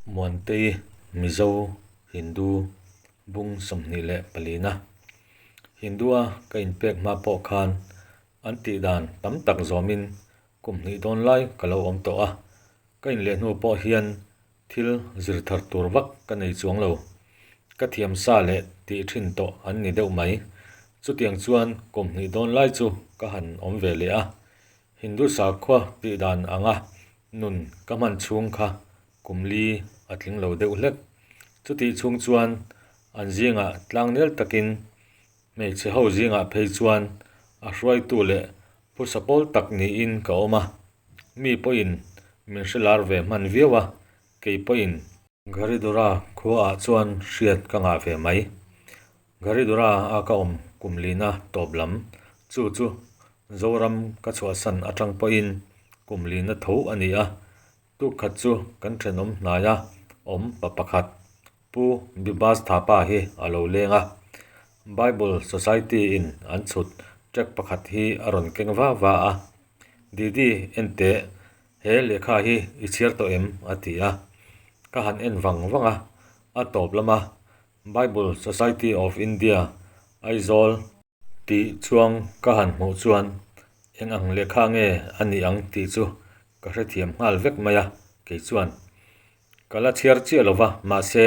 Muantei Mizo Hindu bung 24 na. Hindu-a ka inpek hma pawh khan an tih dan tam tak zawmin kum hnih dawn lai ka lo awm tawh a, ka inleh hnu pawh hian thil zir thar tur vak ka nei chuang lo. Ka thiam sa leh tih thin tawh an ni deuh mai. Chutiang chuan kum hnih dawn lai chu ka han awm ve leh a, Hindu sakhua tih dan anga nun ka hman chhung kha kum li a tling lo deuh hlek. Chutih chhung chuan an zingah tlangnel takin hmeichhe ho zingah phei chuan a hruaitu leh phusa pawl tak niin ka awm a. Mi pawhin min hre lar ve hman viau a, kei pawhin. Gharidura khuaah chuan hriat ka ngah ve mai. Gharidura a ka awm kum lina tawp lam, chu chu Zoram ka chhuahsan atang pawhin kum lina tho a ni a, tuk khat chu kan thenawm hnaia awm pa pakhat Pu Bibas Thapa hi a lo leng a. Bible Society in an chhut track pakhat hi a rawn keng va va a, Didi enteh He lehkha hi i chhiar tawh em? a ti a. Ka han en vang vang a, a tawp lama Bible Society of India, Aizawl, tih chuang ka han hmuh chuan eng ang lehkha nge a nih ang tih chu ka hrethiam nghal vek mai a, kei chuan ka la chhiar chiah lo va, mahse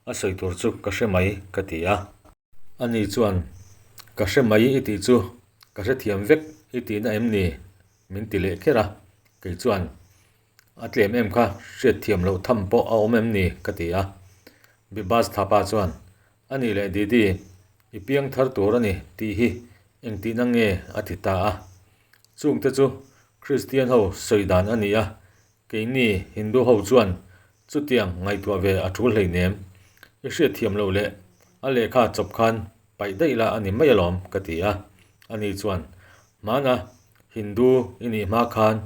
a sawi tur chu ka hre mai ka ti a. Ani chuan ka hre mai i tih chu ka hrethiam vek i tihna em ni? Min ti leh kher a, kei chuan a tlem em kha hriat thiam loh tham pawh a awm em ni ka ti a. Bibas Thapa chuan, A nih leh Didi, i piang thar tur a ni tih hi engtihna nge a ti ta a. Chungte chu Kristian ho sawi dan a ni a, keini Hindu ho chuan chutiang ngaihtuah ve a tul hleinem. I hriat thiam loh leh a lehkha chawp khan paih daih la a ni mai alawm ka ti a. Ani chuan, Hmana Hindu i nih hma khan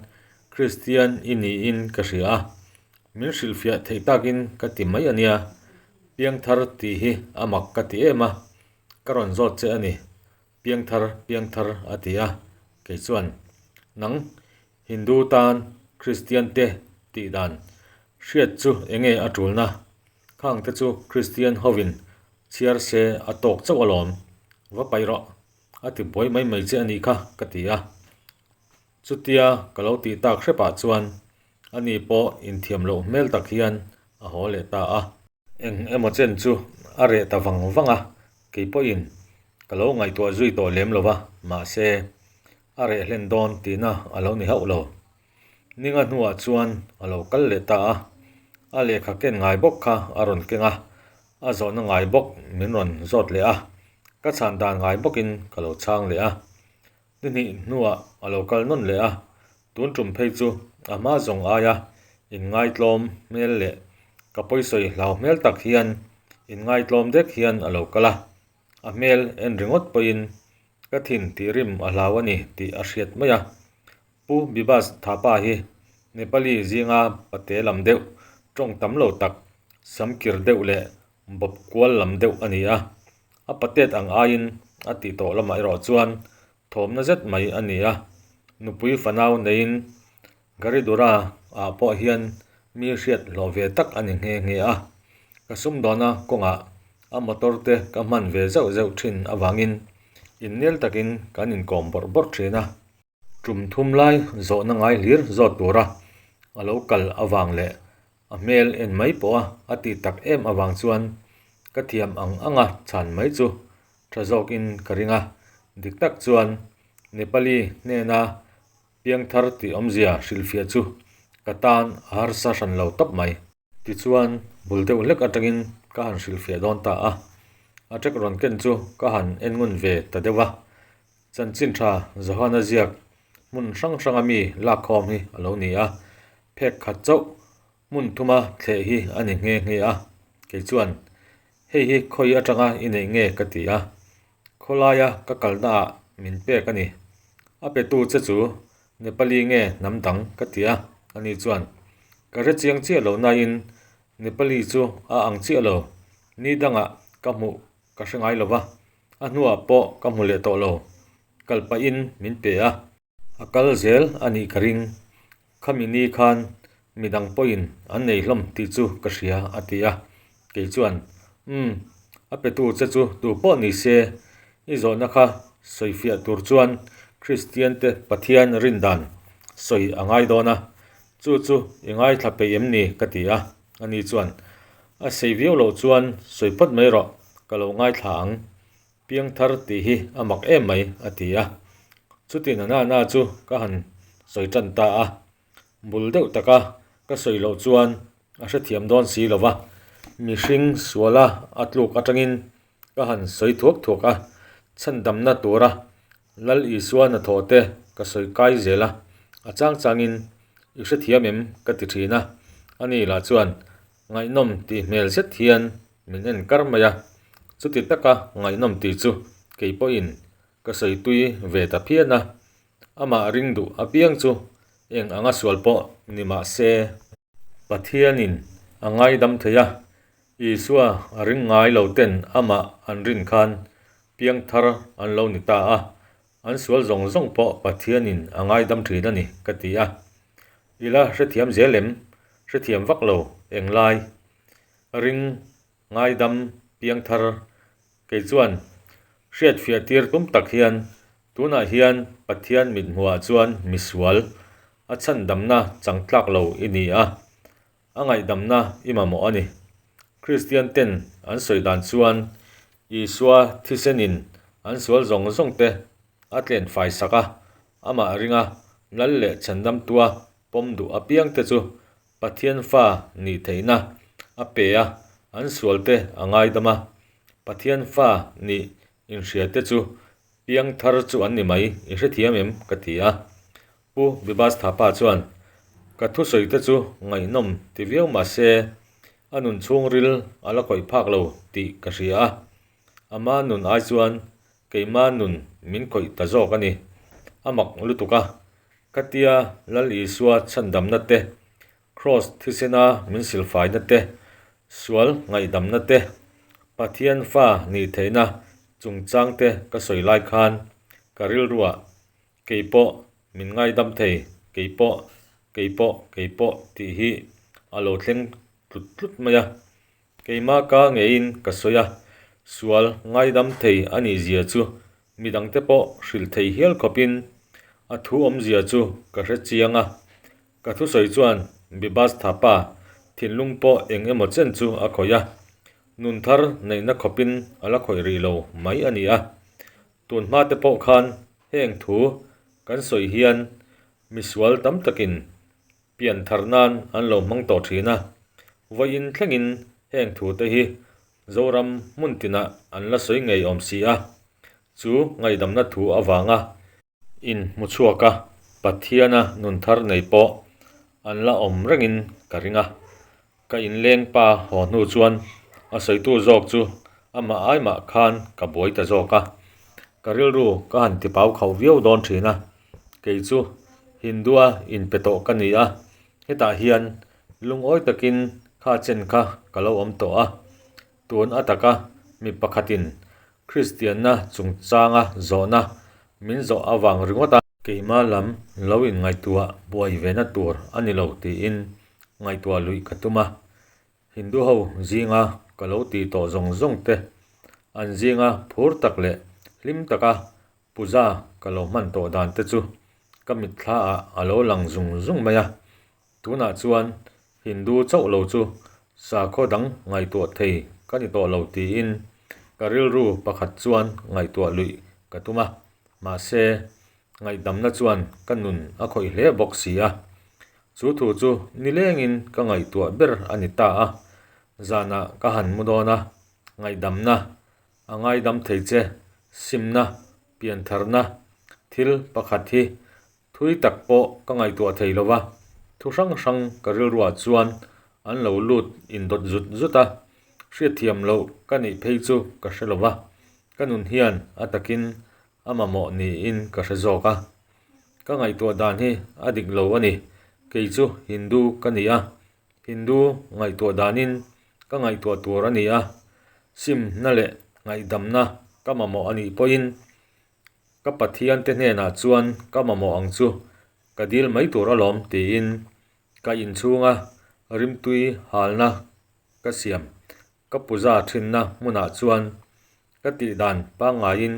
Kristian i niin ka hria a, min hrilhfiah theih takin ka ti mai a nia, Piangthar tih hi a mak ka ti em a, ka rawn zawt che a ni, Piangthar, Piangthar a ti a, kei chuan, Nang Hindu tan Kristian te tih dan hriat chu enge a tulna? Khang te chu Kristian hovin chhiar se a tawk chauh alawm, va paih rawh. A ti buai mai mai che a nih kha ka ti a. Chutia ka lo tih tak hrepah chuan ani pawh inthiam loh hmel tak hian a haw leh ta a. Eng emaw chen chu a reh ta vang vang a, kei pawhin ka lo ngaihtuah zui tawh lem lo va, mahse a reh hlen dawn tihna a lo ni hauh lo. Ninga hnuah chuan a lo kal leh ta a, a lehkha ken ngai bawk kha a rawn keng a, A zawhna ngai bawk min rawn zawt leh a, ka chhan dan ngai bawkin ka lo chhang leh a. Ni hnih hnuah a lo kal nawn leh a, tun tum phei chu a hma zawng aia inngaitlawm hmel leh ka pawisawi hlau hmel tak hian inngaitlawm dek hian a lo kal a, a hmel en ringawt pawhin ka thin tih rim a hlau a ni tih a hriat mai a. Pu Bibas Thapa hi Nepali zinga pate lam deuh, tawng tam lo tak, samkir deuh leh bawp kual lam deuh a ni a. A patet ang aiin a tih tawh lamah erawh chuan thawmna zet mai a ni a. Nupui fanau neiin Garidura ah pawh hian mi hriat hlawh ve tak a ni nghe nghe a. Ka sumdawna kawngah a motor te ka hman ve zeuh zeuh thin avangin innel takin kan inkawm bawrh bawrh thin a. Tum thum lai zawhna ngai hlir zawt tura a lo kal avang leh a hmel en mai pawha a tih tak em avang chuan ka thiam ang anga chhan mai chu tha zawkin ka ring a. Dik tak chuan Nepali hnena piangthar tih awmzia hrilhfiah chu ka tan a harsa hran lo tawp mai. Tichuan, bul deuh hlek atangin ka han hrilhfiah dawn ta a, a ṭek rawn ken chu ka han en ngun ve ta deuh a. Chanchin tha Johana ziak hmun hrang hranga mi lakkhawm hi a lo ni a, phek khat chauh hmun thuma thleh hi a ni nghe nghe a. Kei chuan, Hei hi khawi atanga i neih nge ka ti a, khawlaia ka kalnaah min pek a ni. A petu che chu Nepali nge hnam dang ka ti a, ani chuan, Ka hre chiang chiah lo nain Nepali chu a ang chiah lo, ni dangah ka hmuh ka hre ngai lo va, a hnuah pawh ka hmu leh tawh lo, kal pahin min pe a. A kal zel a nih ka ring, khami ni khan Midang pawhin an nei hlawm tih chu ka hria, a ti a. Kei chuan, Umm, a petu che chu tu pawh ni se, i zawhna kha sawifiah tur chuan Kristiante Pathian rindan sawi a ngai dawn a, chu chu i ngaithla peih em ni? ka ti a. Ani chuan, A sei viau loh chuan sawi phawt mai rawh, ka lo ngaithla ang. Piangthar tih hi a mak em mai, a ti a. Chuti na na na chu ka han sawi tan ta a. Bul deuh taka ka sawi loh chuan a hrethiam dawn si lo va, mihring suala a tluk atangin ka han sawi thuak thuak a, chhandamna tura Lal Isua hnathawh te ka sawi kai zel a, a chang changin i hrethiam em ka ti thin a, ani lah chuan ngaihnawm tih hmel zet hian min en kar mai a, chuti taka ngaihnawm tih chu kei pawhin ka sawi tui ve ta phian a. Amah ring duh apiang chu eng anga sual pawh ni mah se. Pathianin a ngaidam thei a, Isua a ring ngai lo ten amah an rin khan piangthar an lo ni ta a, an sual zawng zawng pawh Pathianin a ngaidam thin a ni ka ti a. I la hrethiam zel em? Hrethiam vak lo englai ring ngaidam piangthar Kei chuan hriatfiah tir tum tak hian tunah hian Pathian mithmuhah chuan misual a chhandamna chang tlak lo i ni a, a ngaihdamna i mamawh a ni. Kristian ten an sawi dan chuan Isua thisenin an sual zawng zawng te a tlen fai sak a, amah ringa lal leh chhandamtua pawm duh apiang te chu Pathian fa nih theihna a pe a, an sualte a ngaidam a. Pathian fa nih inhriate chu piang thar chu an ni mai, i hrethiam em? ka ti a. Pu Bibas Thapa chuan, Ka thusawite chu ngaihnawm ti viau mah se, a nun chhungril a la khawih phak lo tih ka hria a. Ama nun ai chuan keima nun min khawih ta zawk a ni. A mak lutuk a, Khatia Lal Isua chhandamna te, Kraws thisena min silfaina te, sual ngaihdamna te, Pathian fa nih theihna chungchang te ka sawi lai khan ka rilruah kei pawh min ngaidam thei, kei pawh, kei pawh, kei pawh tih hi a lo thleng tlut tlut mai a. Keimah ka ngeiin ka sawi a, sual ngaidam thei a nih zia chu Midangte pawh hrilh thei hial khawpin a thu awmzia chu ka hre chiang a, ka thusawi chuan Bibas Thapa thinlung pawh eng emaw chen chu a khawih a, nun thar neihna khawpin a la khawih rih lo mai a ni a. Tun hmate pawh khan heng thu kan sawi hian misual tam takin pian thar nan an lo hmang tawh thin a, vawiin thlengin heng thute hi Zoram hmun tinah an la sawi ngei awm si a, chu ngaihdamna thu avanga inhmu chhuak a, Pathiana nun thar nei pawh an la awm rengin ka ring a. Ka inleng pa haw hnu chuan a sawitu zawk chu amah aimah khan ka buai ta zawk a, ka rilru ka han tipau khauh viau dawn thin a, kei chu Hindua inpe tawh ka ni a, hetah hian Lungawi takin kha chen kha ka lo awm tawh a, tun a taka mi pakhatin Kristianna chungchanga zawhna min zawh avang ringawt a, keimah lam lo inngaihtuah buai vena tur a ni lo tiin ngaihtuah luih ka tum a, Hindu ho zinga ka lo tih tawh zawng zawng te an zinga phur tak leh hlim taka Puja ka lo hman tawh dan te chu ka mitthla ah a lo lang zung zung mai a, Tunah chuan Hindu chauh lo chu sakhaw dang ngaihtuah thei ka ni tawh lo tiin ka rilru pakhat chuan ngaihtuah luih ka tum a, mahse ngaihdamna chuan ka nun a khawih hle bawk si a. Chu thu chu nilengin ka ngaihtuah ber a ni ta a, zanah ka han mu dawn a, ngaihdamna a ngaidam thei che, simna, piantharna thil pakhat hi Thui tak pawh ka ngaihtuah thei lo va, thu hrang hrang ka rilruah chuan an lo lut indawt zut zut a, hriatthiam loh ka nih phei chu ka hre lo va, ka nun hian a takin a mamawh niin ka hre zawk a. Ka ngaihtuah dan hi a dik lo a ni, kei chu Hindu ka ni a, Hindu ngaihtuah danin ka ngaihtuah tur a ni a, simna leh ngaihdamna ka mamawh a nih pawhin Ka Pathiante hnenah chuan ka mamawh ang chu ka dil mai tur alawm tiin Ka inchhunga rimtui halna ka siam ka puja thinna hmunah chuan ka tih dan pangngaiin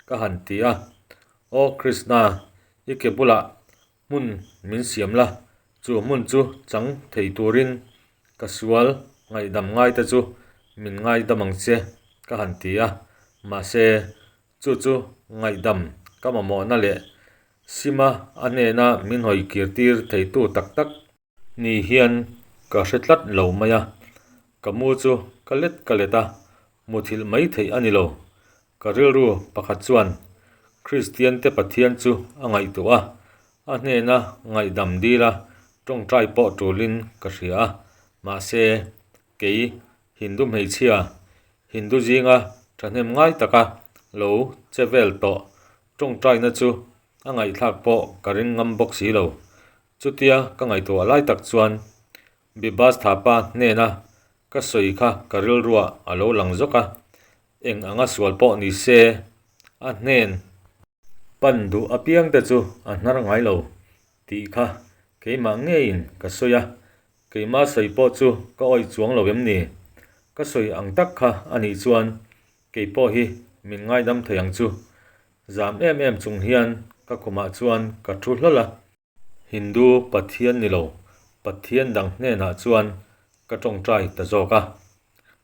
ka han ti a, Aw Krishna, i ke bulah hmun min siam la, chu hmun chu chang thei turin ka sual ngaihdam ngaite chu min ngaidam ang che ka han ti a, mahse Chu chu ngaihdam ka mamawhna leh sima a hnena min hawi kir tir theitu tak tak ni hian ka hre tlat lo mai a. Ka mu chu ka let ka let a, muthilh mai theih a ni lo. Ka rilru pakhat chuan Kristiante Pathian chu a ngaihtuah a, a hnena ngaihdam dila tawngtai pawh tulin ka hria a, mahse kei Hindu hmeichhia, Hindu zinga thahnem ngai taka lo che vel tawh tawngtaina chu a ngaihthlak pawh ka ring ngam bawk si lo. Chutia ka ngaihtuah lai tak chuan Bibas Thapa hnena ka sawi kha ka rilruah a lo lang zawk a, eng anga sual pawh ni se a hnen pan duh apiangte chu a hnar ngai lo tih kha keimah ngeiin ka sawi a, Keimah sawi pawh chu ka awih chuang lo em ni? Ka sawi ang tak kha a nih chuan kei pawh hi min ngaidam thei ang chu. Zam em em chung hian ka khumah chuan ka thu hlawl a. Hindu Pathian ni lo, Pathian dang hnenah chuan ka tawngtai ta zawk a.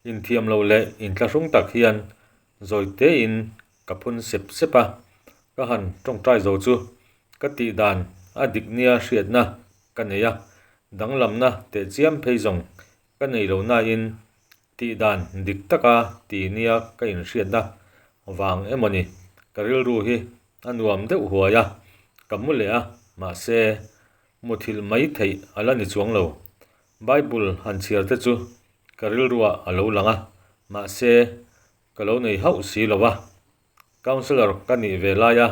Inthiam lo leh inthlahrung tak hian zawi tein ka phun sep sep a. Ka han tawngtai zo chu ka tih dan a dik nia hriatna ka nei a, danglamna teh chiam phei zawng ka nei lo nain tih dan dik taka ti nia ka inhriatna vang emaw ni, ka rilru hi a nuam deuh huai a, ka mu leh a, mahse muthilh mai theih a la ni chuang lo. Bible han chhiar te chu ka rilruah a lo lang a, mahse ka lo nei hauh si lo a. Councillor ka nih ve laia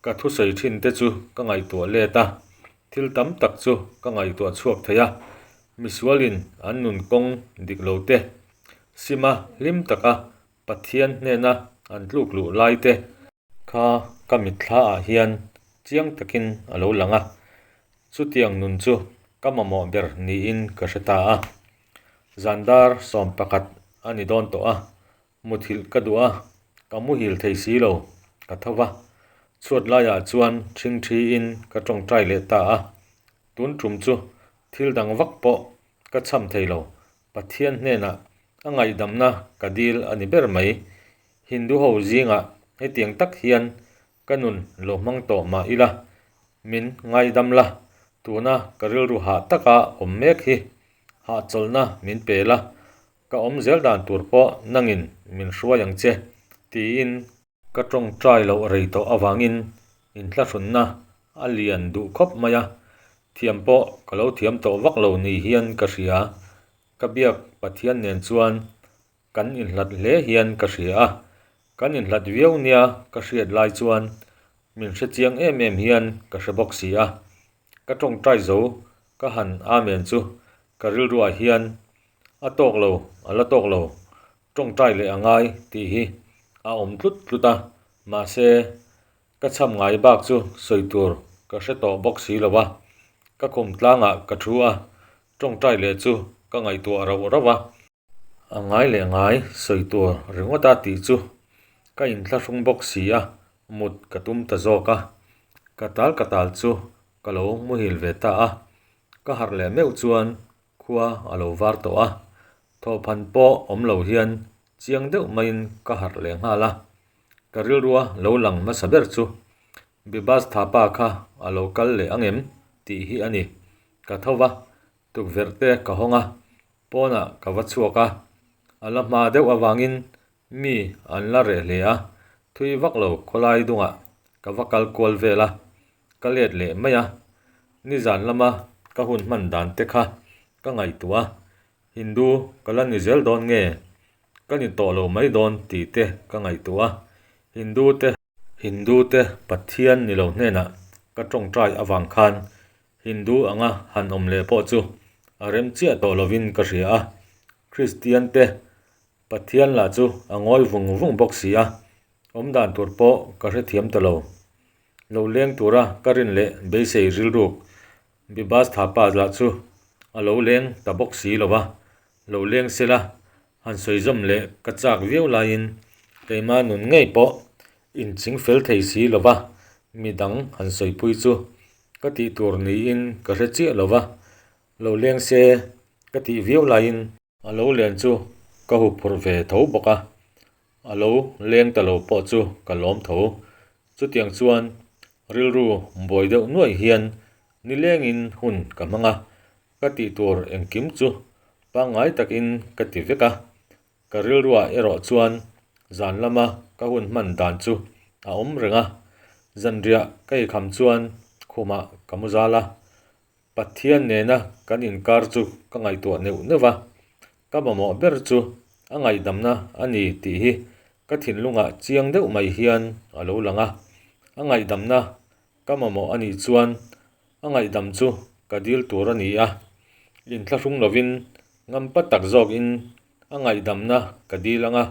ka thusawi thin te chu ka ngaihtuah let a, thil tam tak chu ka ngaihtuah chhuak thei a, misualin an nun kawng dik lo te, sima hlim taka Pathian hnena an tluk luh lai te kha ka mitthla ah hian chiang takin a lo lang a, chutiang nun chu ka mamawh ber niin ka hre ta a. Zandar 11 a ni dawn tawh a, Muthilh ka duh a, ka muhil thei si lo, ka tho va. Chhuat laiah chuan ṭhingṭhiin ka ṭawngṭai leh ta a. Tun ṭum chu thil dang vak pawh ka chham thei lo, Pathian hnenah a ngaihdamna ka dil a ni ber mai. Hindu ho zingah hetiang tak hian ka nun lo hmang tawh mah ila, min ngaidam la, tuna ka rilru hah taka awm mek hi hahchawlhna min pe la, Ka awm zel dan tur pawh nangin min hruai ang che, tiin. Ka tawngtai loh rei tawh avangin inthlahrunna a lian duh khawp mai a, thiam pawh ka lo thiam tawh vak lo ni hian ka hria. Ka biak Pathian nen chuan kan inhlat hle hian ka hria a, kan inhlat viau nia ka hriat lai chuan min hrechiang em em hian ka hre bawk si a. Ka tawngtai zo ka han amen chu ka rilruah hian A tawk lo, a la tawk lo, tawngtai leh a ngai tih hi a awm tlut tlut a, mahse ka chham ngai bak chu sawi tur ka hre tawh bawk si lo a, ka khum tlangah ka thu a, tawngtai leh chu ka ngaihtuah rauh rauh a. A ngai leh ngai sawi tur ringawt a tih chu ka inthlahrung bawk si a, mut ka tum ta zawk a, ka tal ka tal chu ka lo muhil ve ta a, ka harh leh meuh chuan Khua a lo var tawh a, thawhphan pawh awm lo hian chiang deuh maiin ka harh leh nghal a. Ka rilrua lo lang hmasa ber chu Bibas Thapa kha a lo kal leh ang em tih hi a ni. Ka tho va, tukverh te ka hawng a, pawnah ka va chhuak a, a la hma deuh avangin mi an la reh hle a, thui vak lo khawlai dungah ka va kal kual vel a, ka let leh mai a, nizan lama ka hun hman dan te kha ka ngaihtuah a, Hindu ka la ni zel dawn nge? Ka ni tawh lo mai dawn tih te ka ngaihtuah a, Hindu te Hindu te Pathian ni lo hnenah ka tawngtai avang khan Hindu anga han awm leh pawh chu a rem chiah tawh lovin ka hria a, Kristian te Pathian lah chu a ngawi vung vung bawk si a, awm dan tur pawh ka hrethiam ta lo. Lo leng tura ka rin leh beisei rilruk. Bibas Thapa lah chu a lo leng ta bawk si lo va, lo leng sela han sawi zawm leh ka chak viau laiin keimah nun ngei pawh inching fel thei si lo va, midang han sawipui chu ka tih tur niin ka hre chiah lo va, lo leng se ka tih viau laiin. A lo len chu ka hup phurh ve tho bawk a, a lo leng ta lo pawh chu ka lawm tho. Chutiang chuan rilru buai deuh nuaih hian nilengin hun ka hmang a, ka tih tur engkim chu pangngai takin ka ti vek a. Ka rilruah erawh chuan zan lama ka hun hman dan chu a awm reng a, zanriah ka eikham chuan khumah ka mu zal a, Pathian nena kan inkar chu ka ngaihtuah neuh neuh va, ka mamawh ber chu a ngaihdamna a ni tih hi ka thinlungah chiang deuh mai hian a lo lang a. A ngaihdamna ka mamawh a nih chuan a ngaihdam chu ka dil tur a ni a, inthlahrung lovin ngampa tak zawkin a ngaihdamna ka dil ang a,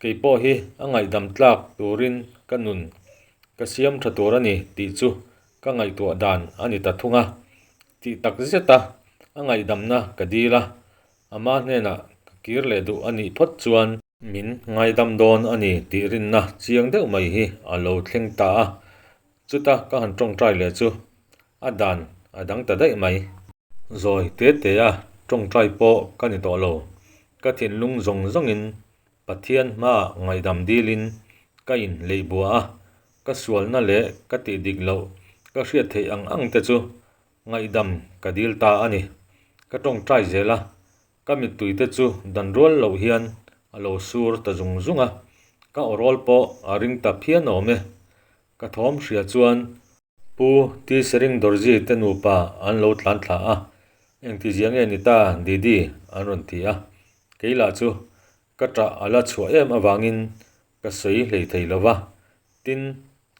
Kei pawh hi a ngaihdam tlak turin ka nun ka siam tha tur a ni tih chu ka ngaihtuah dan a ni ta thung a. Tih tak zeta a ngaihdamna ka dil a, ama hnenah ka kir leh duh a nih phawt chuan min ngaidam dawn a ni tih rinna chiang deuh mai hi a lo thleng ta a. Chuta ka han tawngtai leh chu a dan a dang ta daih mai. Zawi te te a tawngtai pawh ka ni tawh lo. Ka thinlung zawng zawngin Pathian hmaah ngaihdam dilin ka in leih bua a, ka sualna leh ka tih dik loh ka hriat theih ang ang te chu ngaihdam ka dil ta a ni. Ka tawngtai zel a, ka mittui te chu dan rual loh hian a lo sur ta zung zung a, ka awrawl pawh a ring ta phian awm e. Ka thawm hria chuan Pu T. Sering Dorji te nupa an lo tlan thla a, Engtizia nge ni ta Didi? an rawn ti a. Kei lah chu ka ṭah a la chhuah em avangin ka sawi hlei thei lo va, tin,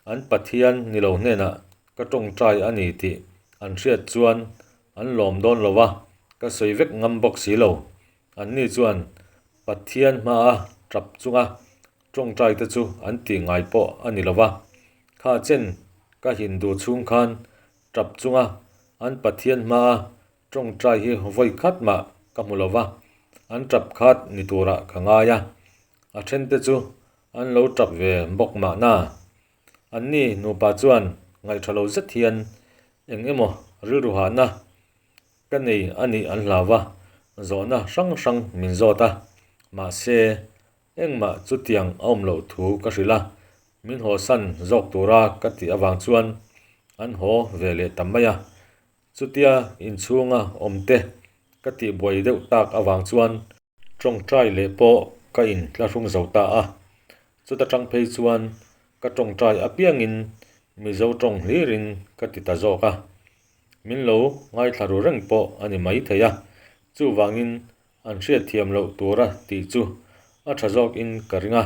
an Pathian ni lo hnenah ka ṭawngṭai a ni tih an hriat chuan an lawm dawn lo va, ka sawi vek ngam bawk si lo. Anni chuan Pathian hmaa ṭap chunga Tawngtai te chu an tih ngai pawh a ni lo va, kha chen ka Hindu chhung khan tap chunga an Pathian hmaa tawngtai hi vawi khat mah ka hmu lo va, an tap khat ni turah ka ngai a, a then te chu an lo tap ve bawk mahna. Anni nupa chuan ngaihṭha lo zet hian eng emaw rilru hahna ka nei a nih an hlau va, zawhna hrang hrang min zawt a, mahse Engmah chutiang a awm loh thu ka hrilh a, min hawsan zawk tura ka tih avang chuan an haw ve leh ta mai a. Chutia inchhunga awmte ka tihbuai deuh tak avang chuan tawngtai leh pawh ka inthlahrung zo ta a. Chuta tang phei chuan ka tawngtai apiangin Mizo tawng hlirin ka ti ta zawk a. Min lo ngaithla ru reng pawh a ni maithei a, chuvangin An hriatthiam loh tura tih chu a tha zawkin ka ring a,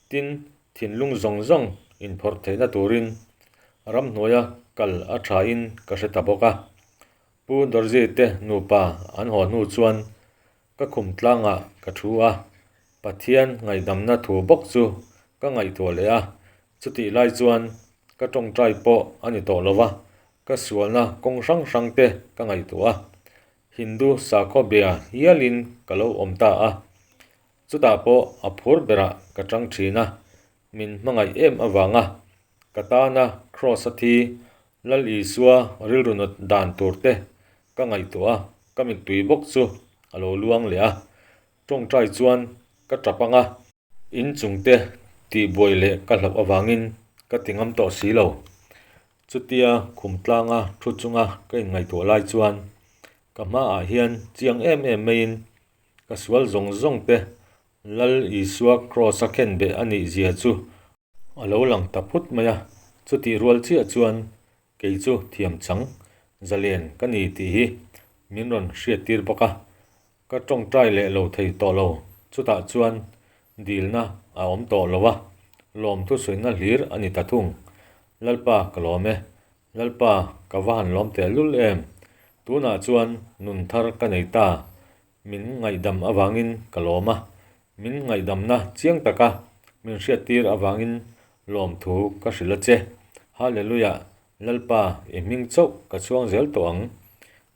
tin, thinlung zawng zawng inphawrh theihna turin ramhnuaia kal a thain ka hre ta bawk a. Pu Dorji te nupa an haw hnu chuan ka khum tlangah ka thu a, Pathian ngaihdamna thu bawk chu ka ngaihtuah leh a, chutih lai chuan ka tawngtai pawh a ni tawh lo va, ka sualna kawng hrang hrang te ka ngaihtuah a. Hindu sakhaw bia hialin ka lo awm ta a, chutah pawh a phur berah ka tang thin a, min hmangaih em avanga ka tana Kraws a thi Lal Isua rilru nut dan tur te ka ngaihtuah a, ka mittui bawk chu a lo luang leh a, tawngtai chuan ka tap ang a. In chungte tihbuai leh ka hlauh avangin ka ti ngam tawh si lo. Chutia khum tlanga thu chunga ka inngaihtuah lai chuan ka hmaah hian chiang em em maiin ka sual zawng zawng te Lal Isua Kraws-a khenbeh a nih zia chu a lo lang ta phut mai a. Chutih rual chiah chuan kei chu thiam chang zalen ka ni tih hi min rawn hriattir bawk a. Ka tawngtai leh lo thei tawh lo, chutah chuan dilna a awm tawh lo a, lawmthu sawina hlir a ni ta thung. Lalpa ka lawm e, Lalpa ka va han lawm teh lul em, tunah chuan nun thar ka nei ta, min ngaihdam avangin ka lawm a, min ngaihdamna chiang taka min hriattir avangin lawmthu ka hrilh a che. Hallelujah, Lalpa i hming chauh ka chhuang zel tawh ang.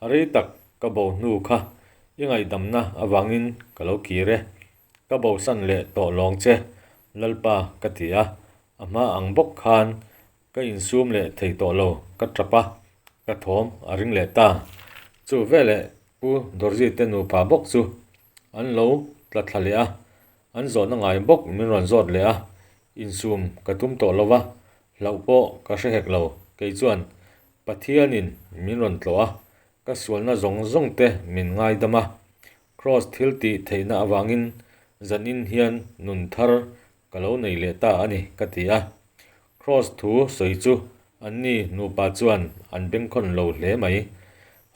Rei tak ka bo hnu kha i ngaihdamna avangin ka lo kir e. Ka bosan leh tawh lawng che, Lalpa ka ti a. A hma ang bawk khan ka insum leh thei tawh lo, ka tap a, ka thawm a ring leh ta. Chu veleh Pu Dorji te nupa bawk chu an lo tla thla leh a, an zawhna ngai bawk min rawn zawt leh a, insum ka tum tawh lo va, hlauh pawh ka hre hek lo. Kei chuan Pathianin min rawn tlawh a, ka sualna zawng zawng te min ngaidam a, Kraws thil tih theihna avangin zanin hian nun thar ka lo nei leh ta a ni, ka ti a. Kraws thu sawi chu anni nupa chuan an bengkhawn lo hle mai.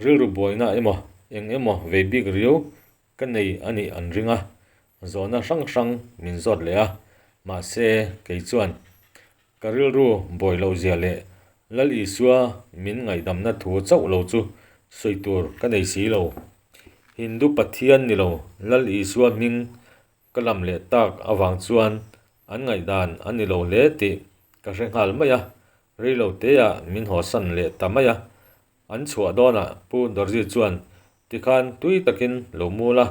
Rilru buaina emaw eng emaw vei bik riau ka nei a nih an ring a, zawhna hrang hrang min zawt leh a, mahse kei chuan Ka rilru buai loh zia leh Lal Isua min ngaihdamna thu chauh lo chu sawi tur ka nei si lo. Hindu Pathian ni lo Lal Isua hming ka lam leh tak avang chuan an ngaihdan a ni lo hle tih ka hre nghal mai a, rei lo teah min hawsan leh ta mai a. An chhuah dawnah Pu Dorji chuan tikhan tui takin lo mul a,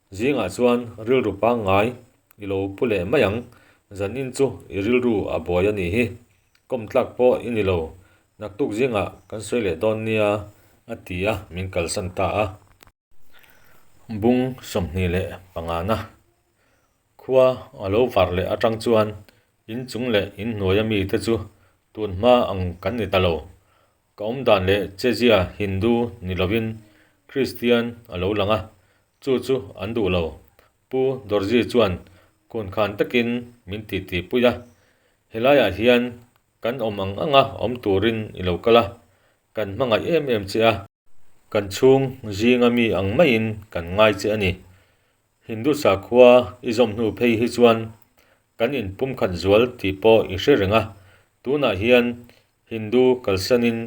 Zingah chuan rilru pangngai i lo pu leh mai ang, zanin chu i rilru a buai a nih hi, kawm tlak pawh i ni lo, naktuk zingah kan sawi leh dawn nia a ti a, min kalsan ta a. Bung 25 na khua a lo var leh atang chuan inchung leh inhnuaia mite chu tun hma ang kan ni ta lo, Ka awm dan leh chezia Hindu ni lovin Kristian a lo lang a, chu chu an duh lo. Pu Dorji chuan kun khan takin min titi pui a, Helaiah hian kan awm ang anga awm turin i lo kal a, kan hmangaih em em che a. Kan chhung zinga mi ang maiin kan ngai che a ni. Hindu sakhua i zawm hnu phei hi chuan kan inpumkhat zual tih pawh i hre reng a, tunah hian Hindu kalsanin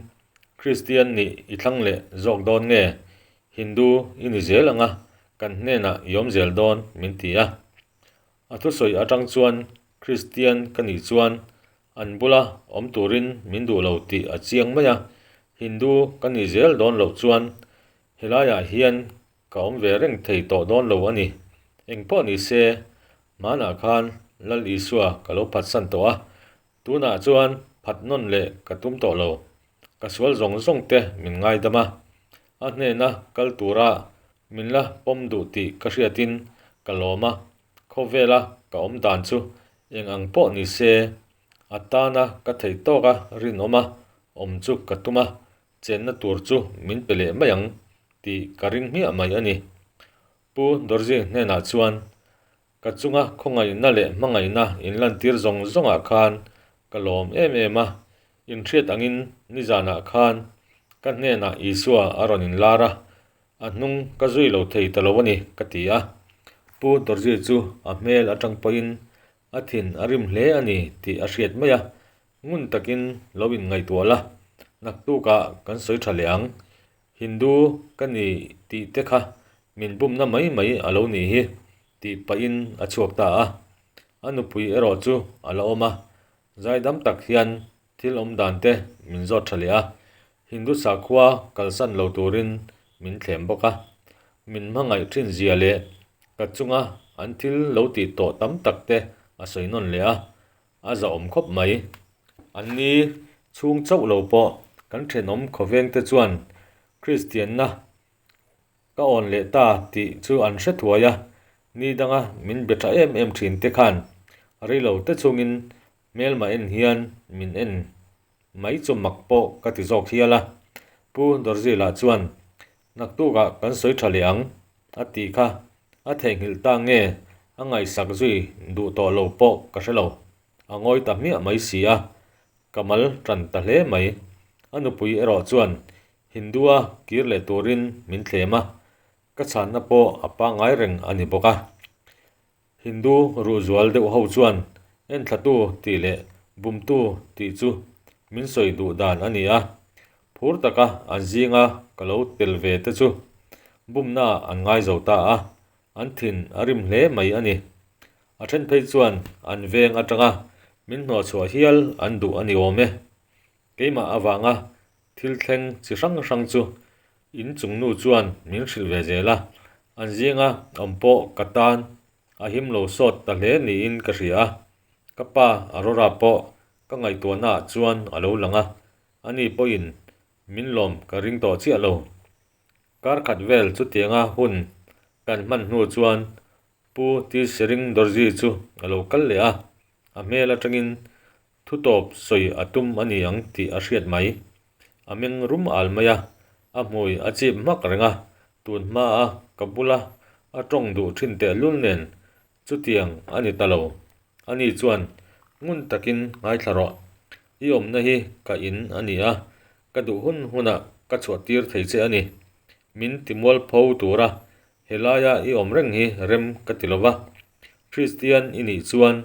Kristian nih i thlang leh zawk dawn nge? Hindu i ni zel anga kan hnenah i awm zel dawn min ti a. A thusawi atang chuan Kristian ka nih chuan an bula awm turin min duh lo tih a chiang mai a, Hindu ka nih zel dawn loh chuan helaiah hian ka awm ve reng thei tawh dawn lo a ni. Engpawh ni se, hmanah khan Lal Isua ka lo phatsan tawh a, Tunah chuan phat nawn leh ka tum tawh lo. Ka sual zawng zawng te min ngaidam a, a hnena kal tura min la pawm duh tih ka hriatin ka lawm a, khawvela ka awm dan chu eng ang pawh ni se, a tana ka theih tawka rinawma awm chu ka tum a, chenna tur chu min pe leh mai ang tih ka ring hmiah mai a ni. Pu Dorji hnenah chuan Ka chunga khawngaihna leh hmangaihna inlantir zawng zawngah khan ka lawm em em a, inhriat angin nizanah khan ka hnenah Isua a rawn inlar a, a hnung ka zui lo thei ta lo a ni, ka ti a. Pu Dorji chu a hmel atang pawhin a thin a rim hle a ni tih a hriat mai a, ngun takin lo inngaihtuah la, naktukah kan sawi tha leh ang. Hindu ka ni tih te kha min bumna mai mai a lo nih hi tih pahin a chhuak ta a. A nupui erawh chu a la awm a, zaidam tak hian thil awm dan te min zawt tha leh a, Hindu sakhua kalsan lo turin min thlem bawk a. Min hmangaih thin zia leh ka chunga an thil lo tih tawh tam tak te a sawi nawn leh a, A zahawm khawp mai. An ni chhung chauh lo pawh kan thenawm khawvengte chuan Kristianna ka awn leh ta tih chu an hre thuai a, ni danga min be tha em em thin te khan reilo te chungin hmelma en hian min en mai chu mak pawh ka ti zawk hial a. Pu Dorji lah chuan Naktukah kan sawi tha leh ang, a tih kha a theihnghilh ta nge a ngaihsak zui duh tawh lo pawh ka hre lo. A ngawi ta hmiah mai si a, ka mal tan ta hle mai. A nupui erawh chuan Hindu-a kir leh turin min thlem a, ka chhanna pawh a pangngai reng a ni bawk a. Hindu ruhzual deuh ho chuan enthlatu tih leh bumtu tih chu min sawi duh dan a ni a, phur taka an zinga ka lo tel ve te chu bumna an ngai zo ta a, an thin a rim hle mai a ni. A then phei chuan an veng atanga min hnawhchhuah hial an duh a ni awm e. Keimah avanga thil thleng chi hrang hrang chu. In chung nu chuan min hrilh ve zel a, an zinga awm pawh ka tan a him lo sawt ta hle niin ka hria a. Ka pa Aurora pawh ka ngaihtuahnaah chuan a lo lang a, ani pawhin min lawm ka ring tawh chiah lo. Kar khat vel chutianga hun kan hman hnu chuan Pu Tisering Dorji chu a lo kal leh a, a hmel atangin Thu tawp sawi a tum a ni ang tih a hriat mai. A meng rum al mai a, a hmui a chip hmak reng a, tun hmaa ka bula a tawng duh thin tehlul nen chutiang a ni ta lo. Ani chuan ngun takin ngaithla rawh. I awmna hi ka in a ni a, ka duh hun hunah ka chhuah tir thei che a ni. Min timualpho tura Helaia i awm reng hi rem ka ti lova, Kristian i nih chuan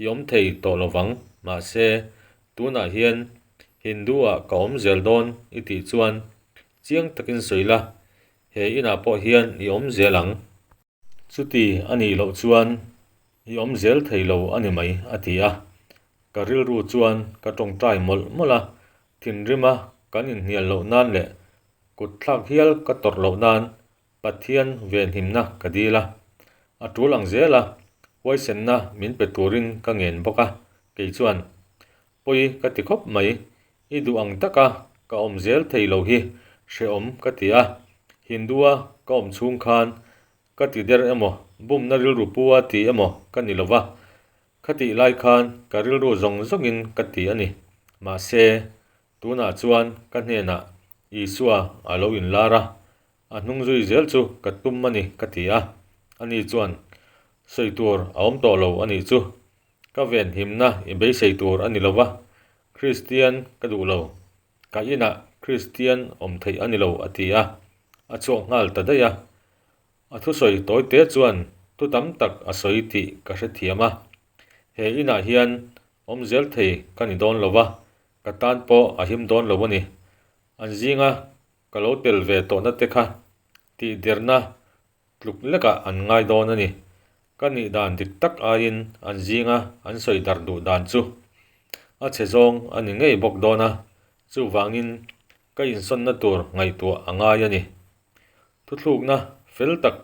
i awm thei tawh lovang, mahse tunah hian Hindu-ah ka awm zel dawn i tih chuan chiang takin sawi la, he inah pawh hian i awm zel ang. Chuti a nih loh chuan i awm zel thei lo a ni mai, a ti a. Ka rilru chuan ka tawngtai mawlh mawlh a, thinrima kan inhnial loh nan leh Kut thlak hial ka tawrh loh nan Pathian venhimna ka dil a, a tul ang zel a, huaisenna min pe turin ka ngen bawk a, kei chuan, Pawi ka ti khawp mai, i duh ang taka ka awm zel thei lo hi hrehawm ka ti a, Hindu-a ka awm chhung khan ka ti der emaw, bumna rilru pu a ti emaw ka ni lo va, khatih lai khan ka rilru zawng zawngin ka ti a ni. Mahse, Tunah chuan ka hnenah Isua a lo inlar a, a hnung zui zel chu ka tum a ni ka ti a. Ani chuan, Sawi tur a awm tawh lo a nih chu. Ka venhimna i beisei tur a ni lo va, Kristian ka duh lo. Ka inah Kristian awm theih a ni lo a ti a, a chhuak nghal ta daih a. A thusawi tawite chuan thu tam tak a sawi tih ka hrethiam a. He inah hian awm zel thei ka ni dawn lo va, Ka tan pawh a him dawn lo a ni. An zinga ka lo tel ve tawhna te kha tihderna tluk lekah an ngai dawn a ni. Ka nih dan dik tak aiin an zinga an sawi darh duh dan chu a chhe zawng a ni ngei bawk dawn a, chuvangin ka insawnna tur ngaihtuah a ngai a ni. Thuthlukna fel tak.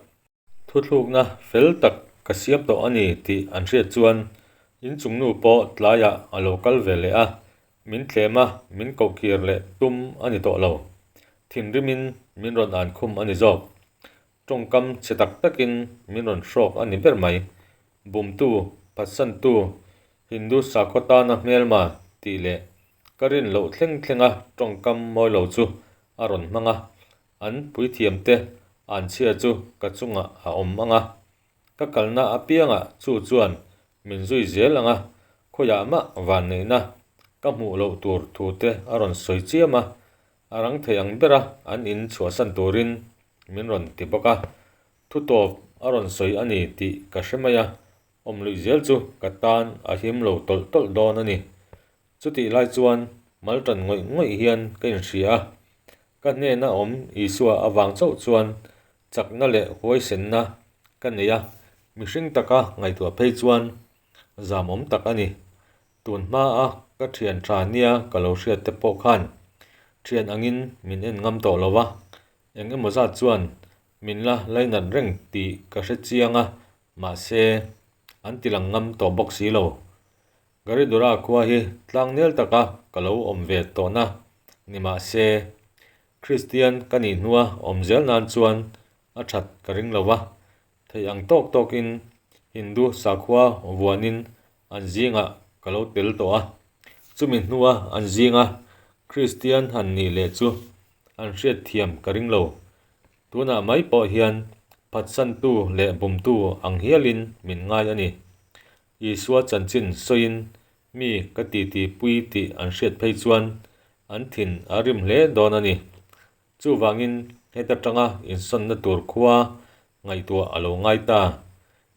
Thuthlukna fel tak ka siam tawh a ni tih an hriat chuan inchung nu pawh tlaiah a lo kal ve leh a, min tlem a, min kohkir leh tum a ni tawh lo. Thinrimin min rawn an khum a ni zawk. Tawngkam chhe tak takin min rawn hrawk a ni ber mai. Bumtu, phatsantu, Hindu sakhaw tana hmelma tih leh ka rin loh thleng thlenga tawngkam mawi lo chu a rawn hmang a, An puithiamte an chhia chu ka chungah a awm ang a, ka kalna apiangah chu chuan min zui zel ang a, khawiah mah vanneihna ka hmuh loh tur thute a rawn sawi chiam a, a rang thei ang bera an in chhuahsan turin min rawn ti bawk a, thu tawp a rawn sawi a ni tih ka hre mai a, awm luih zel chu ka tan a him lo tawlh tawlh dawn a ni. Chutih lai chuan mal tan ngawih ngawih hian ka inhria a, ka hnena awm Isua avang chauh chuan chakna leh huaisenna ka nei a, mihring taka ngaihtuah phei chuan zamawm tak a ni. Tun hmaa ka thian tha nia ka lo hriat te pawh khan thian angin min en ngam tawh lo va, eng emaw zat chuan min la lainat reng tih ka hre chiang a, mahse an ti lang ngam tawh bawk si lo. Garidura khua hi tlangnel taka ka lo awm ve tawhna ni mah se, Kristian ka nih hnua awm zel nan chuan a that ka ring lo va, theih ang tawk tawkin Hindu sakhua vuanin an zingah ka lo tel tawh a, chumi hnua an zinga Kristian han nih leh chu an hriatthiam ka ring lo. Tunah mai pawh hian phatsantu leh bumtu ang hialin min ngai a ni. Isua chanchin sawiin mi ka titi pui tih an hriat phei chuan an thin a rim hle dawn a ni. Chuvangin heta tanga insawnna tur khua ngaihtuah a lo ngai ta.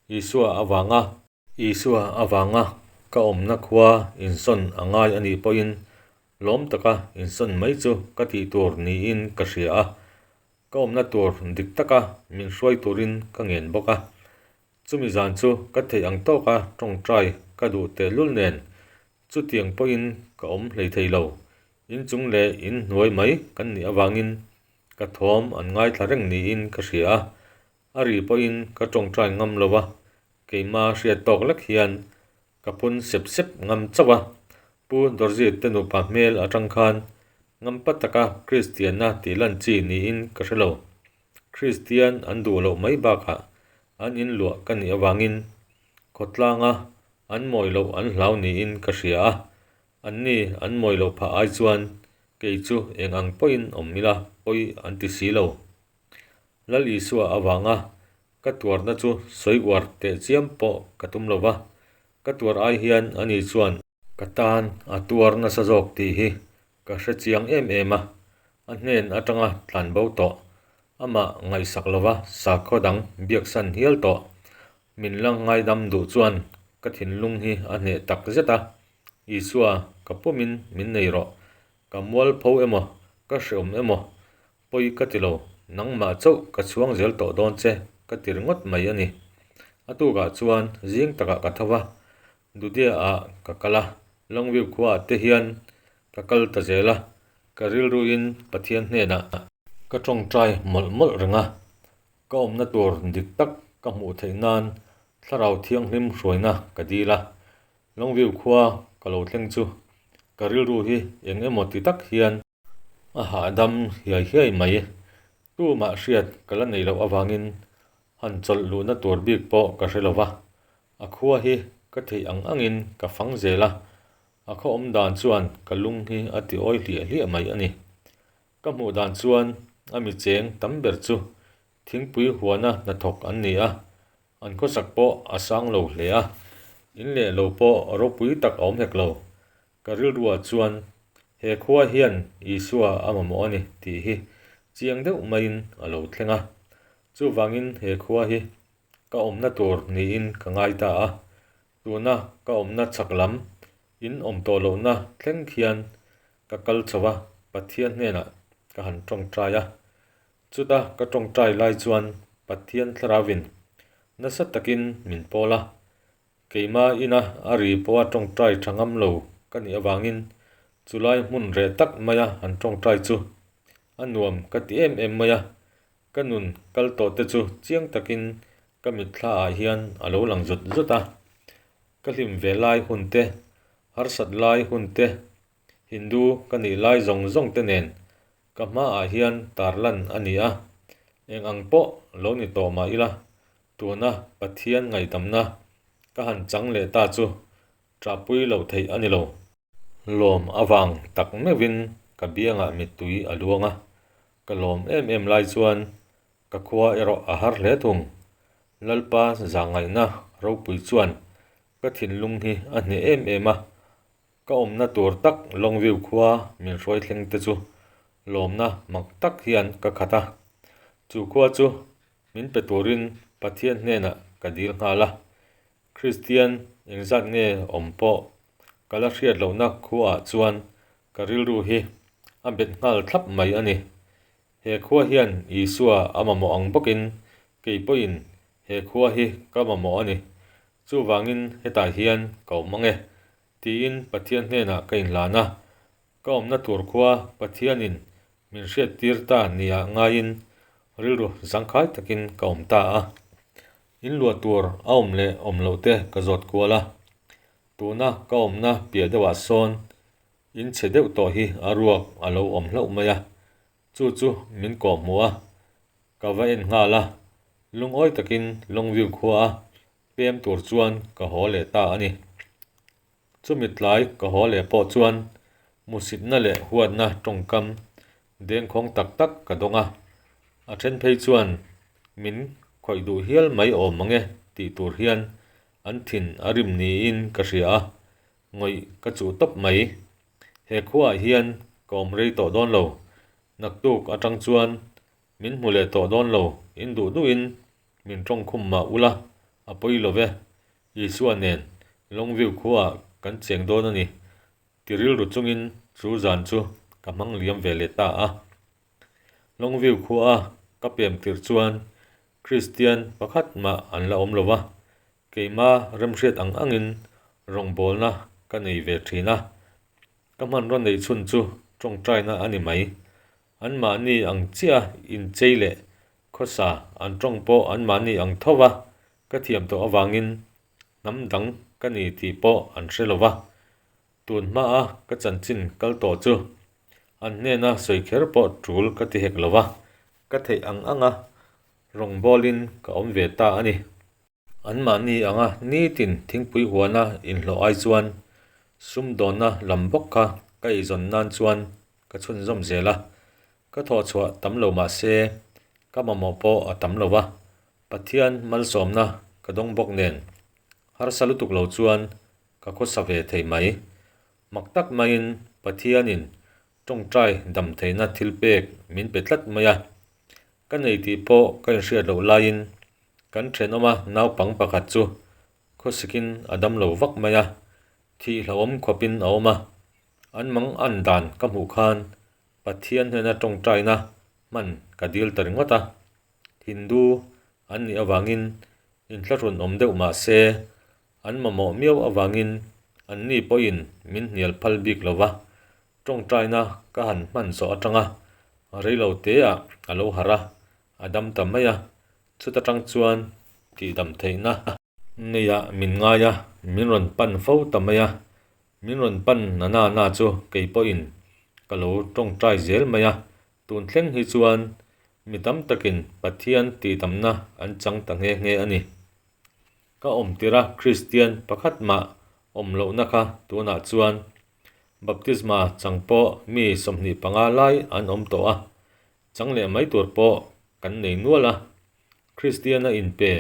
Isua avanga. Isua avanga ka awmna khua insawn a ngai a nih pawhin lawm taka insawn mai chu ka tih tur niin ka hria a. Ka awmna tur dik taka min hruai turin ka ngen bawk a. Chumi zan chu ka theih ang tawka tawngtai ka duh tehlul nen chutiang pawhin ka awm hlei thei lo. Inchung leh inhnuai mai kan nih avangin Ka thawm an ngaithla reng niin ka hria a, a ri pawhin ka tawngtai ngam lo a, keima hriat tawk lek hian ka phun sep sep ngam chauh a. Pu Dorjit te nupa hmel atang khan ngampa taka Kristianna tih lan chi niin ka hre lo. Kristian an duh loh mai bakah an inluah ka nih avangin khawtlanga an mawi loh an hlau niin ka hria a, anni an mawi loh phah ai chuan kei chu eng ang pawhin awm ila pawi an ti si lo. Lal Isua avanga ka tuarna chu sawi uar teh chiam pawh ka tum lo va, ka tuar ai hian ani chuan ka tan a tuar nasa zawk tih hi ka hre chiang em em a, a hnen atanga tlan bo tawh, amah ngaihsak lova sakhaw dang biaksan hial tawh, min la ngaidam duh chuan ka thinlung hi a hneh tak zet a, Isua ka pumin min nei rawh, ka mualpho emaw, ka hreawm emaw, pawi ka ti lo, nangmah chauh ka chhuang zel tawh dawn che ka ti ringawt mai a ni. A tukah chuan zing takah ka tho va, Dudea-ah ka kal a, Longview khuaah te hian ka kal ta zel a, ka rilruin Pathian hnenah ka tawngtai mawlh mawlh reng a, ka awmna tur dik tak ka hmuh theih nan Thlarau Thianghlim hruaina ka dil a, Longview khua ka lo thleng chu ka rilru hi eng emaw ti tak hian A hahdam hiai hiai mai. Tumah hriat ka la neih loh avangin han chawlh luhna tur bik pawh ka hre lo va, a khua hi ka theih ang angin ka fang zel a, a khaw awm dan chuan ka lung hi a ti awi hliah hliah mai a ni. Ka hmuh dan chuan a mi cheng tam ber chu thingpui huana hnathawk an ni a, an khawsak pawh a sang lo hle a, in leh lo pawh ropui tak a awm hek lo. Ka rilruah chuan he khua hian Isua a mamawh a ni tih hi chiang deuh maiin a lo thleng a. Chuvangin he khua hi ka awmna tur niin ka ngai ta a. Tuna ka awmna chhak lam in awm tawh lohna thleng khian ka kal chho a, Pathian hnenah ka han tawngtai a. Chuta ka tawngtai lai chuan Pathian Thlarauin nasa takin min pawl a, Keimah ina a ri pawha tawngtai tha ngam lo ka nih avangin chulai hmun reh tak maia han tawngtai chu a nuam ka ti em em mai a, ka nun kal tawh te chu chiang takin ka mitthla ah hian a lo lang zut zut a. Ka hlim ve lai hun te, harsat lai hun te, Hindu ka nih lai zawng zawng te nen ka hmaah hian tarlan a ni a, eng ang pawh lo ni tawh mah ila Tuna Pathian ngaihdamna ka han chang leh ta chu ṭahpui loh theih a ni lo. Lawm avang tak meuhin ka biangah mittui a luang a, ka lawm em em lai chuan ka khua erawh a har hle thung. Lalpa zahngaihna ropui chuan ka thinlung hi a hneh em em a, Ka awmna tur tak Longview khua min hruai thleng te chu lawmna mak tak hian ka khat a. Chu khua chu min pe turin Pathian hnenah ka dil nghal a. Kristian engzat nge awm pawh ka la hriat lohna khuaah chuan ka rilru hi a bet nghal thlap mai a ni. He khua hian Isua a mamawh ang bawkin kei pawhin he khua hi ka mamawh a ni. Chuvangin hetah hian ka awm ang e. Tiin Pathian hnenah ka inhlan a, ka awmna tur khua Pathianin min hriattir ta nia ngaiin rilru zangkhai takin ka awm ta a. In luah tur a awm leh awm loh te ka zawt kual a, tuna ka awmna piah deuhah sawn in chhe deuh tawh hi a ruak a lo awm hlauh mai a, chu chu min kawhhmuh a, ka va en nghal a, lungawi takin Longview khua a Pem tur chuan ka haw leh ta a ni. Chumi tlai ka haw leh pawh chuan musitna leh huatna tawngkam dengkhawng tak tak ka dawng a, a then phei chuan min khawih duh hial mai awm ang e tih tur hian an thin a rim niin ka hria a, ngawih ka chuh tawp mai. He khuaah hian ka awm rei tawh dawn lo, naktuk atang chuan Min hmu leh tawh dawn lo, in duh duhin min tawng khum mah ula, a pawi lo ve. Isua nen Longview khuaah kan cheng dawn a ni, ti rilru chungin chu zan chu ka hmang liam ve leh ta a. Longview khuaa ka pem tirh chuan Kristian pakhat mah an la awm lo va, keima remhriat ang angin rawngbawlna ka nei ve thin a. Ka hmanraw neih chhun chu tawngtaina a ni mai. Anmahni ang chiah a inchei leh khawsa an tawng pawh anmahni ang tho va ka thiam tawh avangin hnam dang ka ni tih pawh an hre lo va. Tun hmaa ka chanchin kal tawh chu an hnena sawi kher pawh tul ka ti hek lo va, ka theih ang anga rawngbawlin ka awm ve ta a ni. Anmahni anga nitin thingpui huana inhlawh ai chuan sumdawnna lam bawk kha ka eizawn nan chuan ka chhunzawm zel a, ka thawhchhuah tam lo mah se ka mamawh pawh a tam lo va, Pathian malsawmna ka dawng bawk nen harsa lutuk lo chuan ka khawsa ve thei mai. Mak tak maiin Pathianin tawngtai dam theihna thil pek min pe tlat mai a, ka nei tih pawh ka inhriat loh laiin kan thenawma naupang pakhat chu khawsikin a dam lo vak mai a, thih hlauhawm khawpin a awm a. An mang an dan ka hmuh khan Pathian hnena tawngtaina hman ka dil ta ringawt a. Hindu an nih avangin inthlahrun awm deuh mah se An mamawh miau avangin anni pawhin min hnial phal bik lo va, tawngtaina ka han hman zawh atanga reilo teah a lo harh a, a dam ta mai a, chuta tang chuan tihdam theihna neiah min ngai a, min rawn pan fo ta mai a, min rawn pan na na na chu kei pawhin ka lo tawngtai zel mai a, tun thleng hi chuan mi tam takin Pathian tihdamna an chang ta nghe nghe a ni. Ka awm tirh a Kristian pakhat mah awm lohna kha tunah chuan baptisma chang pawh mi 25 lai an awm tawh a, chang leh mai tur pawh kan nei nual a. Kristiana inpe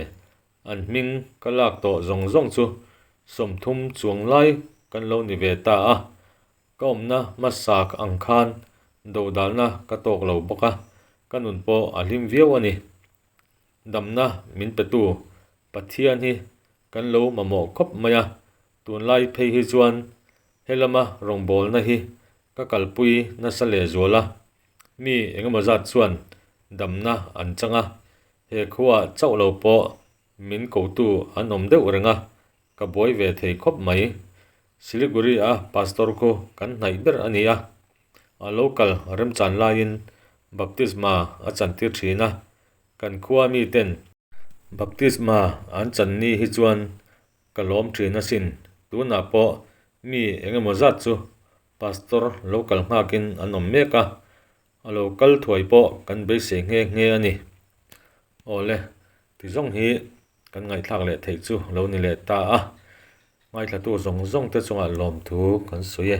an hming ka lak tawh zawng zawng chu 30 chuang lai kan lo ni ve ta a, ka awmna hmasa ang khan dodalna ka tawk lo bawk a, ka nun pawh a hlim viau a ni. Damna min petu Pathian hi kan lo mamawh khawp mai a, tunlai phei hi chuan helama rawngbawlna hi ka kalpui nasa lehzual a, mi engemaw zat chuan damna an chang a, he khuaah chauh lo pawh min kotu an awm deuh reng a, ka buai ve thei khawp mai. Siliguri-a pastor khu kan hnaih ber a ni a, a lo kal remchan laiin baptisma a chantir thin a, Kan khua miten baptisma an chan ni hi chuan ka lawm thin asin. Tunah pawh mi engemaw zat chu pastor lo kal nghakin an awm mek a, a lo kal thuai pawh kan beisei nghe nghe a ni. Awle, ti zawng hi kan ngaihthlak leh theih chu lo ni leh ta a, ngaithlatu zawng zawng te chungah lawmthu kan sawi e.